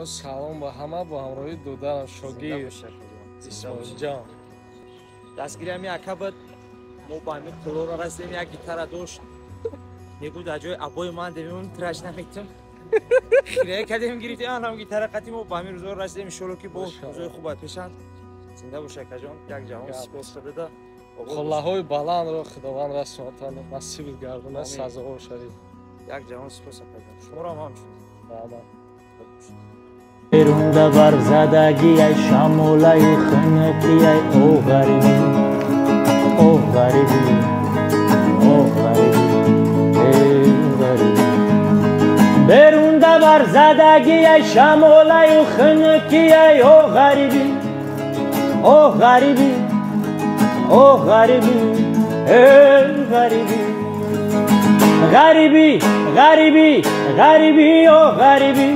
Салом ба ҳама, бо ҳамроҳии додарам Шогир Исмоилҷон. Дастгири ҳами ака буд, мо ба ҳамин қуллора расидем. Як гитара дошт, мегӯ дар ҷои абои ман демон траш наметам. Хирая кардем, гирифтем анам гитара қатӣ, мо ба ҳамин рӯзҳо расидем. Иншолло ки бо рӯзҳои хуб пешанд. Зинда бош, акаҷон, як ҷаҳон сипос шудада. Қуллаҳои баландро Худованд расонатон насиб гардонад, сазовор шавед. Як ҷаҳон сипос, акаҷон, шуморо ҳам ҳамчунин. Раҳмат. Берунда барфзадагиай, шамолаю хунукиай, о ғарибӣ, о ғарибӣ, о ғарибӣ, эй ғарибӣ. Берунда барфзадагиай, шамолаю хунукиай, о ғарибӣ, о ғарибӣ, о ғарибӣ, эй ғарибӣ. Ғарибӣ, ғарибӣ, ғарибӣ, о ғарибӣ,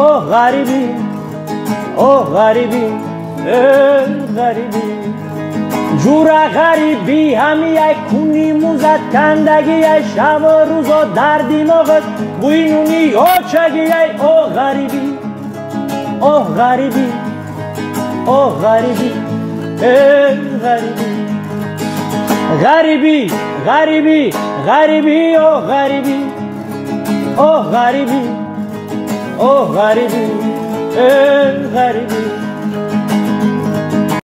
о ғарибӣ, о ғарибӣ, эй ғарибӣ. Ҷура ғарибӣ ҳамияй куни музат кандагиай, шабу рӯзо дар димоғат бӯи нуни очагиай, о ғарибӣ, о ғарибӣ, о ғарибӣ, эй ғарибӣ. Ғарибӣ, ғарибӣ, ғарибӣ, о ғарибӣ, о ғарибӣ, о ғарибӣ, эй ғарибӣ.